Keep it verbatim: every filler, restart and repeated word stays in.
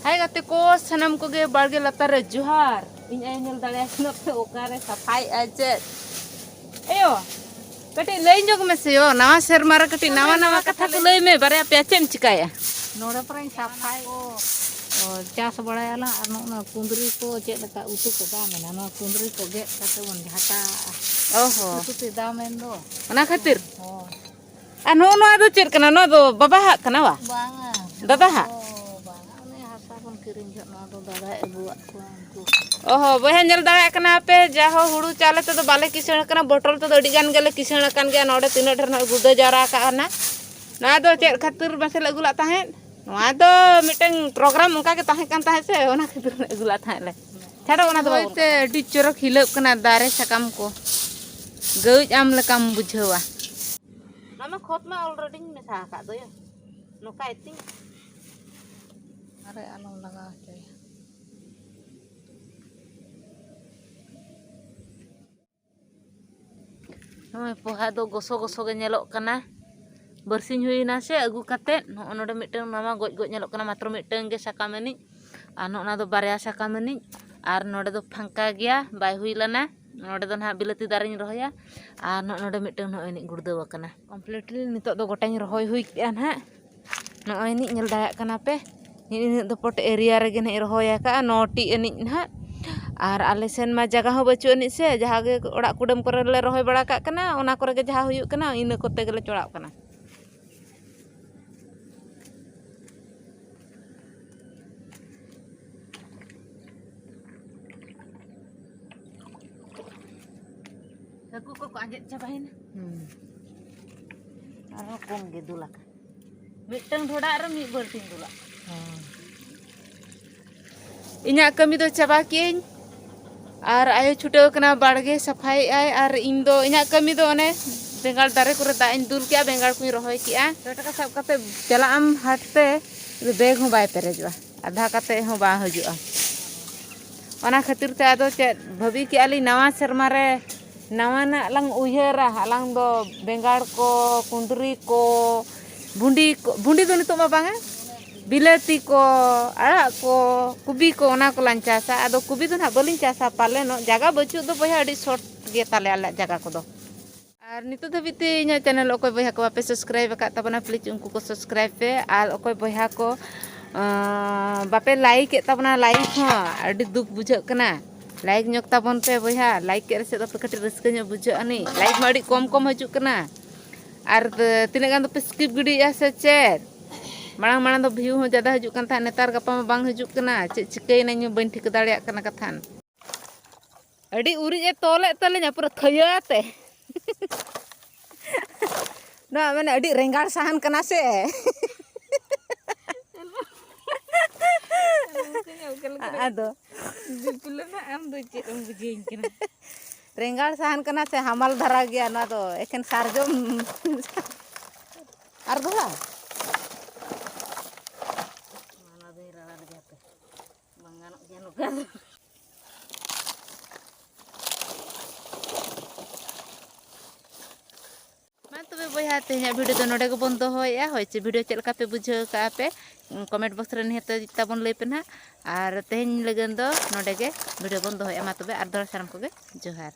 ᱦᱟᱭ ᱜᱟᱛᱮ ᱠᱚ, ᱥᱟᱱᱟᱢ ᱠᱚᱜᱮ ᱵᱟᱲᱜᱮ ᱞᱟᱛᱟᱨ ᱨᱮ ᱡᱚᱦᱟᱨ᱾ ᱤᱧ ᱟᱭᱳ ᱧᱮᱞ ᱫᱟᱲᱮᱭᱟᱭ ᱠᱟᱱᱟ ᱯᱮ ᱚᱠᱟᱨᱮ ᱥᱟᱯᱷᱟᱭᱮᱫᱼᱟ ᱪᱮᱫ? ᱟᱭᱳ, ᱠᱟᱹᱴᱤᱡ ᱞᱟᱹᱭ ᱧᱚᱜ ᱢᱮᱥᱮ ᱭᱳ, ᱱᱟᱣᱟ ᱥᱮᱨᱢᱟ ᱨᱮ ᱠᱟᱹᱴᱤᱡ ᱱᱟᱣᱟ ᱱᱟᱣᱟ ᱠᱟᱛᱷᱟ ᱠᱚ ᱞᱟᱹᱭ ᱢᱮ, ᱵᱟᱨᱭᱟ ᱯᱮᱭᱟ ᱪᱮᱫ ᱮᱢ ᱪᱤᱠᱟᱹᱭᱟ? ᱱᱚᱰᱮ ᱯᱚᱨᱮᱧ ᱥᱟᱯᱷᱟᱭ ᱚ, ᱪᱟᱥ ᱵᱟᱲᱟᱭᱟᱞᱟᱝ ᱟᱨ ᱱᱚᱜᱼᱚ ᱱᱚᱣᱟ ᱠᱩᱸᱫᱽᱨᱤ ᱠᱚ ᱪᱮᱫ ᱞᱮᱠᱟ ᱩᱛᱩ ᱠᱚ ᱵᱟᱝ ᱢᱮᱱᱟ, ᱱᱚᱣᱟ ᱠᱩᱸᱫᱽᱨᱤ ᱠᱚ ᱜᱮᱫ ᱠᱟᱛᱮ ᱵᱚᱱ ᱡᱷᱟᱠᱟᱜᱼᱟ᱾ ᱚ ᱦᱚᱸ᱾ ᱩᱛᱩ ᱛᱮ ᱫᱟᱢ ᱮᱱ ᱫᱚ᱾ ᱚᱱᱟ ᱠᱷᱟᱹᱛᱤᱨ? ᱦᱳᱭ᱾ ᱟᱨ ᱱᱚᱜᱼᱚ ᱱᱚᱣᱟ ᱫᱚ ᱪᱮᱫ ᱠᱟᱱᱟ? ᱱᱚᱣᱟ ᱫᱚ ᱵᱟᱵᱟ ᱦᱟᱜ ᱠᱟᱱᱟ ᱵᱟ? ᱵᱟᱝᱟ᱾ ᱫᱟᱫᱟ ᱦᱟᱜ? ᱚ, ᱵᱟᱝᱟ, ᱚᱱᱮ ᱦᱟᱥᱟ ᱵᱚᱱ ᱠᱤᱨᱤᱧ ᱡᱚᱦᱚᱜ ᱱᱚᱣᱟ ᱫᱚ ᱫᱟᱫᱟᱭ ᱟᱹᱜᱩᱣᱟᱜ ᱠᱚᱣᱟ ᱩᱱᱠᱩ᱾ ᱚ ᱦᱚᱸ, ᱵᱚᱭᱦᱟ ᱧᱮᱞ ᱫᱟᱲᱮᱭᱟᱜ ᱠᱟᱱᱟ ᱯᱮ, ᱡᱟ ᱦᱚᱸ ᱦᱩᱲᱩ ᱪᱟᱣᱞᱮ ᱛᱮᱫᱚ ᱵᱟᱞᱮ ᱠᱤᱥᱟᱹᱬ ᱟᱠᱟᱱᱟ, ᱵᱚᱴᱚᱞ ᱛᱮᱫᱚ ᱟᱹᱰᱤ ᱜᱟᱱ ᱜᱮᱞᱮ ᱠᱤᱥᱟᱹᱬ ᱟᱠᱟᱱ ᱜᱮᱭᱟ᱾ ᱱᱚᱰᱮ ᱛᱤᱱᱟᱹᱜ ᱰᱷᱮᱨ ᱱᱚᱜᱼᱚᱭ ᱜᱩᱲᱫᱟᱹ ᱡᱟᱣᱨᱟ ᱟᱠᱟᱫᱼᱟ ᱱᱟᱜ᱾ ᱱᱚᱣᱟ ᱫᱚ ᱪᱮᱫ ᱠᱷᱟᱹᱛᱤᱨ ᱢᱟᱥᱮ ᱞᱮ ᱟᱹᱜᱩ ᱞᱟᱜ ᱛᱟᱦᱮᱸᱫ? ᱱᱚᱣᱟ ᱫᱚ ᱢᱤᱫᱴᱟᱝ ᱯᱨᱳᱜᱨᱟᱢ ᱚᱱᱠᱟ ᱜᱮ ᱛᱟᱦᱮᱸ ᱠᱟᱱ ᱛᱟᱦᱮᱸᱫ ᱥᱮ, ᱚᱱᱟ ᱠᱷᱟᱹᱛᱤᱨ ᱞᱮ ᱟᱹᱜᱩ ᱞᱟᱜ ᱛᱟᱦᱮᱸᱫ ᱞᱮ᱾ ᱪᱷᱟᱲᱚ, ᱚᱱᱟ ᱫᱚ ᱦᱳᱭ ᱵᱟᱵᱚᱱ ᱛᱮ ᱟᱹᱰᱤ ᱪᱚᱨᱚᱠ ᱦᱤᱞᱟᱹᱜ ᱠᱟᱱᱟ ᱫᱟᱨᱮ ᱥᱟᱠᱟᱢ ᱠᱚ᱾ ᱜᱟᱹᱣᱡ ᱟᱢ ᱞᱮᱠᱟᱢ ᱵᱩᱡᱷᱟᱹᱣᱟ᱾ ᱚᱱᱟ ᱢᱟ ᱠᱷᱚᱛ ᱢᱟ ᱚᱞᱨᱮᱰᱤᱧ ᱢᱮᱥᱟ ᱟᱠᱟᱫ ᱫᱚᱭᱟ᱾ ᱱᱚᱝᱠᱟ ᱤᱛᱤᱧ᱾ ᱟᱨᱮ ᱟᱞᱚᱢ ᱞᱟᱜᱟᱣ ᱦᱚᱪᱚᱭᱟ᱾ ᱱᱚᱜᱼᱚᱭ ᱯᱚᱦᱟ ᱫᱚ ᱜᱚᱥᱚ ᱜᱚᱥᱚ ᱜᱮ ᱧᱮᱞᱚᱜ ᱠᱟᱱᱟ᱾ ᱵᱟᱨᱥᱤᱧ ᱦᱩᱭᱱᱟ ᱥᱮ ᱟᱹᱜᱩ ᱠᱟᱛᱮᱫ᱾ ᱱᱚᱜᱼᱚ ᱱᱚᱰᱮ ᱢᱤᱫᱴᱟᱝ ᱱᱟᱣᱟ ᱜᱚᱡ ᱜᱚᱡ ᱧᱮᱞᱚᱜ ᱠᱟᱱᱟ, ᱢᱟᱛᱨᱚ ᱢᱤᱫᱴᱟᱝ ᱜᱮ ᱥᱟᱠᱟᱢ ᱟᱹᱱᱤᱡ᱾ ᱟᱨ ᱱᱚᱜᱼᱚ ᱱᱟ ᱫᱚ ᱵᱟᱨᱭᱟ ᱥᱟᱠᱟᱢ ᱟᱹᱱᱤᱡ᱾ ᱟᱨ ᱱᱚᱰᱮ ᱫᱚ ᱯᱷᱟᱸᱠᱟ ᱜᱮᱭᱟ, ᱵᱟᱭ ᱦᱩᱭ ᱞᱮᱱᱟ᱾ ᱱᱚᱰᱮ ᱫᱚ ᱱᱟᱦᱟᱜ ᱵᱤᱞᱟᱹᱛᱤ ᱫᱟᱨᱮᱧ ᱨᱚᱦᱚᱭᱟ᱾ ᱟᱨ ᱱᱚᱜᱼᱚ ᱱᱚᱰᱮ ᱢᱤᱫᱴᱟᱝ ᱱᱚᱜᱼᱚᱭ ᱟᱹᱱᱤᱡ ᱜᱩᱲᱫᱟᱹᱣ ᱟᱠᱟᱱᱟ᱾ ᱠᱚᱢᱯᱞᱤᱴᱞᱤ ᱱᱤᱛᱚᱜ ᱫᱚ ᱜᱚᱴᱟᱧ ᱨᱚᱦᱚᱭ ᱦᱩᱭ ᱠᱮᱜᱼᱟ ᱱᱟᱦᱟᱜ᱾ ᱱᱚᱜᱼᱚᱭ ᱱᱤᱡ ᱧᱮᱞ ᱫᱟᱲᱮᱭᱟᱜ ᱠᱟᱱᱟ ᱯᱮ, ᱱᱤᱱᱟᱹᱜ ᱫᱚ ᱯᱚᱴ ᱮᱨᱤᱭᱟ ᱨᱮᱜᱮ ᱱᱟᱦᱟᱜ ᱤᱧ ᱨᱚᱦᱚᱭ ᱟᱠᱟᱫᱼᱟ, ᱱᱚ ᱴᱤ ᱟᱹᱱᱤᱡ ᱱᱟᱦᱟᱜ᱾ ᱟᱨ ᱟᱞᱮ ᱥᱮᱱ ᱢᱟ ᱡᱟᱭᱜᱟ ᱦᱚᱸ ᱵᱟᱹᱪᱩᱜ ᱟᱹᱱᱤᱡ ᱥᱮ, ᱡᱟᱦᱟᱸ ᱜᱮ ᱚᱲᱟᱜ ᱠᱩᱰᱟᱹᱢ ᱠᱚᱨᱮ ᱞᱮ ᱨᱚᱦᱚᱭ ᱵᱟᱲᱟ ᱠᱟᱜ ᱠᱟᱱᱟ, ᱚᱱᱟ ᱠᱚᱨᱮ ᱜᱮ ᱡᱟᱦᱟᱸ ᱦᱩᱭᱩᱜ ᱠᱟᱱᱟ, ᱤᱱᱟᱹ ᱠᱚᱛᱮ ᱜᱮᱞᱮ ᱪᱚᱲᱟᱣᱜ ᱠᱟᱱᱟ᱾ ᱦᱟᱹᱠᱩ ᱠᱚᱠᱚ ᱟᱸᱡᱮᱫ ᱪᱟᱵᱟᱭᱮᱱᱟ᱾ ᱦᱩᱸ᱾ ᱟᱨᱦᱚᱸ ᱠᱚᱢ ᱜᱮ ᱫᱩᱞ ᱟᱠᱟᱱ᱾ ᱢᱤᱫᱴᱟᱝ ᱰᱷᱚᱰᱟᱜ ᱨᱮ ᱢᱤᱫ ᱵᱟᱹᱞᱴᱤᱱ ᱫᱩᱞᱟᱜ᱾ ᱦᱚᱸ᱾ ᱤᱧᱟᱹᱜ ᱠᱟᱹᱢᱤ ᱫᱚ ᱪᱟᱵᱟ ᱠᱮᱜᱼᱟᱹᱧ᱾ ᱟᱨ ᱟᱭᱳ ᱪᱷᱩᱴᱟᱹᱣ ᱠᱟᱱᱟ ᱵᱟᱲᱜᱮ ᱥᱟᱯᱷᱟᱭᱮᱫ ᱟᱭ᱾ ᱟᱨ ᱤᱧ ᱫᱚ ᱤᱧᱟᱹᱜ ᱠᱟᱹᱢᱤ ᱫᱚ ᱚᱱᱮ ᱵᱮᱸᱜᱟᱲ ᱫᱟᱨᱮ ᱠᱚᱨᱮ ᱫᱟᱜ ᱤᱧ ᱫᱩᱞ ᱠᱮᱜᱼᱟ, ᱵᱮᱸᱜᱟᱲ ᱠᱚᱧ ᱨᱚᱦᱚᱭ ᱠᱮᱜᱼᱟ᱾ ᱥᱚ ᱴᱟᱠᱟ ᱥᱟᱵ ᱠᱟᱛᱮ ᱪᱟᱞᱟᱜ ᱟᱢ ᱦᱟᱴ ᱛᱮ, ᱵᱮᱜᱽ ᱦᱚᱸ ᱵᱟᱭ ᱯᱮᱨᱮᱡᱚᱜᱼᱟ, ᱟᱫᱷᱟ ᱠᱟᱛᱮ ᱦᱚᱸ ᱵᱟᱝ ᱦᱤᱡᱩᱜᱼᱟ᱾ ᱚᱱᱟ ᱠᱷᱟᱹᱛᱤᱨ ᱛᱮ ᱟᱫᱚ ᱪᱮᱫ ᱵᱷᱟᱹᱵᱤ ᱠᱮᱜᱼᱟ ᱞᱤᱧ, ᱱᱟᱣᱟ ᱥᱮᱨᱢᱟ ᱨᱮ ᱱᱟᱣᱟᱱᱟᱜ ᱞᱟᱝ ᱩᱭᱦᱟᱹᱨᱟ᱾ ᱟᱞᱟᱝ ᱫᱚ ᱵᱮᱸᱜᱟᱲ ᱠᱚ, ᱠᱩᱸᱫᱽᱨᱤ ᱠᱚ, ᱵᱷᱩᱸᱰᱤ ᱠᱚ, ᱵᱷᱩᱸᱰᱤ ᱫᱚ ᱱᱤᱛᱚᱜ ᱢᱟ ᱵᱟᱝᱟ, ᱵᱤᱞᱟᱹᱛᱤ ᱠᱚ, ᱟᱲᱟᱜ ᱠᱚ, ᱠᱚᱵᱤ ᱠᱚ, ᱚᱱᱟ ᱠᱚᱞᱟᱝ ᱪᱟᱥᱟ᱾ ᱟᱫᱚ ᱠᱚᱵᱤ ᱫᱚ ᱱᱟᱦᱟᱜ ᱵᱟᱹᱞᱤᱧ ᱪᱟᱥᱟ ᱯᱟᱞᱮᱱᱚᱜ, ᱡᱟᱭᱜᱟ ᱵᱟᱹᱪᱩᱜ ᱫᱚ ᱵᱚᱭᱦᱟ, ᱟᱹᱰᱤ ᱥᱚᱨᱴ ᱜᱮ ᱛᱟᱞᱮ ᱟᱞᱮᱭᱟᱜ ᱡᱟᱭᱜᱟ ᱠᱚᱫᱚ᱾ ᱟᱨ ᱱᱤᱛᱚᱜ ᱫᱷᱟᱹᱵᱤᱡ ᱛᱮ ᱤᱧᱟᱹᱜ ᱪᱮᱱᱮᱞ ᱚᱠᱚᱭ ᱵᱚᱭᱦᱟ ᱠᱚ ᱵᱟᱯᱮ ᱥᱟᱵᱥᱠᱨᱟᱭᱤᱵ ᱟᱠᱟᱫ ᱛᱟᱵᱚᱱᱟ, ᱯᱞᱤᱡᱽ ᱩᱱᱠᱩ ᱠᱚ ᱥᱟᱵᱥᱠᱨᱟᱭᱤᱵ ᱯᱮ᱾ ᱟᱨ ᱚᱠᱚᱭ ᱵᱚᱭᱦᱟ ᱠᱚ, ᱟᱸ, ᱵᱟᱯᱮ ᱞᱟᱭᱤᱠ ᱮᱫ ᱛᱟᱵᱚᱱᱟ, ᱞᱟᱭᱤᱠ ᱦᱚᱸ ᱟᱹᱰᱤ ᱫᱩᱠ ᱵᱩᱡᱷᱟᱹᱜ ᱠᱟᱱᱟ᱾ ᱞᱟᱭᱤᱠ ᱧᱚᱜ ᱛᱟᱵᱚᱱ ᱯᱮ ᱵᱚᱭᱦᱟ, ᱞᱟᱭᱤᱠ ᱠᱮᱫ ᱨᱮᱥᱮ ᱫᱚᱯᱮ ᱠᱟᱹᱴᱤᱡ ᱨᱟᱹᱥᱠᱟᱹ ᱧᱚᱜ ᱵᱩᱡᱷᱟᱹᱜ ᱟᱹᱱᱤᱡ᱾ ᱞᱟᱭᱤᱠ ᱢᱟ ᱟᱹᱰᱤ ᱠᱚᱢ ᱠᱚᱢ ᱦᱤᱡᱩᱜ ᱠᱟᱱᱟ᱾ ᱟᱨ ᱛᱤᱱᱟᱹᱜ ᱜᱟᱱ ᱫᱚᱯᱮ ᱥᱠᱤᱯ ᱜᱤᱰᱤᱭᱮᱫᱼᱟ ᱥᱮ ᱪᱮᱫ? ᱢᱟᱲᱟᱝ ᱢᱟᱲᱟᱝ ᱫᱚ ᱵᱷᱤᱭᱩ ᱦᱚᱸ ᱡᱟᱫᱟ ᱦᱤᱡᱩᱜ ᱠᱟᱱ ᱛᱟᱦᱮᱸᱫ, ᱱᱮᱛᱟᱨ ᱜᱟᱯᱟ ᱢᱟ ᱵᱟᱝ ᱦᱤᱡᱩᱜ ᱠᱟᱱᱟ᱾ ᱪᱮᱫ ᱪᱤᱠᱟᱹᱭᱮᱱᱟ ᱤᱧ ᱦᱚᱸ ᱵᱟᱹᱧ ᱴᱷᱤᱠᱟᱹ ᱫᱟᱲᱮᱭᱟᱜ ᱠᱟᱱᱟ ᱠᱟᱛᱷᱟᱱ᱾ ᱟᱹᱰᱤ ᱩᱨᱤᱡ ᱮ ᱛᱚᱞᱮᱫ ᱛᱟᱹᱞᱤᱧᱟ ᱯᱩᱨᱟᱹ ᱛᱷᱟᱹᱭᱟᱹ ᱟᱛᱮ᱾ ᱱᱚᱣᱟ ᱢᱟᱱᱮ ᱟᱹᱰᱤ ᱨᱮᱸᱜᱟᱲ ᱥᱟᱦᱟᱱ ᱠᱟᱱᱟ ᱥᱮ᱾ ᱟᱫᱚ ᱫᱤᱯᱤᱞ ᱨᱮᱱᱟᱜ ᱟᱢ ᱫᱚ ᱪᱮᱫ ᱮᱢ ᱵᱩᱡᱷᱟᱹᱣᱤᱧ ᱠᱟᱱᱟ? ᱨᱮᱸᱜᱟᱲ ᱥᱟᱦᱟᱱ ᱠᱟᱱᱟ ᱥᱮ, ᱦᱟᱢᱟᱞ ᱫᱷᱟᱨᱟ ᱜᱮᱭᱟ ᱱᱚᱣᱟ ᱫᱚ, ᱮᱠᱷᱮᱱ ᱥᱟᱨᱡᱚᱢ᱾ ᱟᱨ ᱫᱚᱦᱲᱟ? ᱚᱱᱟ ᱫᱚᱧ ᱨᱟᱲᱟ ᱞᱮᱜᱮ ᱦᱟᱯᱮ᱾ ᱵᱟᱝ ᱜᱟᱱᱚᱜ ᱜᱮᱭᱟ ᱱᱚᱝᱠᱟ ᱫᱚ᱾ ᱢᱟ ᱛᱚᱵᱮ ᱵᱚᱭᱦᱟ, ᱛᱮᱦᱮᱧᱟᱜ ᱵᱷᱤᱰᱤᱭᱳ ᱫᱚ ᱱᱚᱰᱮ ᱜᱮᱵᱚᱱ ᱫᱚᱦᱚᱭᱮᱫᱼᱟ᱾ ᱦᱳᱭ ᱪᱮ, ᱵᱷᱤᱰᱤᱭᱳ ᱪᱮᱫ ᱞᱮᱠᱟ ᱯᱮ ᱵᱩᱡᱷᱟᱹᱣ ᱠᱟᱜᱼᱟ ᱯᱮ, ᱠᱚᱢᱮᱱᱴ ᱵᱚᱠᱥ ᱨᱮ ᱱᱤᱦᱟᱹᱛ ᱛᱟᱵᱚᱱ ᱞᱟᱹᱭ ᱯᱮ ᱱᱟᱦᱟᱜ᱾ ᱟᱨ ᱛᱮᱦᱮᱧ ᱞᱟᱹᱜᱤᱫ ᱫᱚ ᱱᱚᱰᱮ ᱜᱮ ᱵᱷᱤᱰᱤᱭᱳ ᱵᱚᱱ ᱫᱚᱦᱚᱭᱮᱫᱼᱟ᱾ ᱢᱟ ᱛᱚᱵᱮ ᱟᱨ ᱫᱚᱦᱲᱟ ᱥᱟᱱᱟᱢ ᱠᱚᱜᱮ ᱡᱚᱦᱟᱨ᱾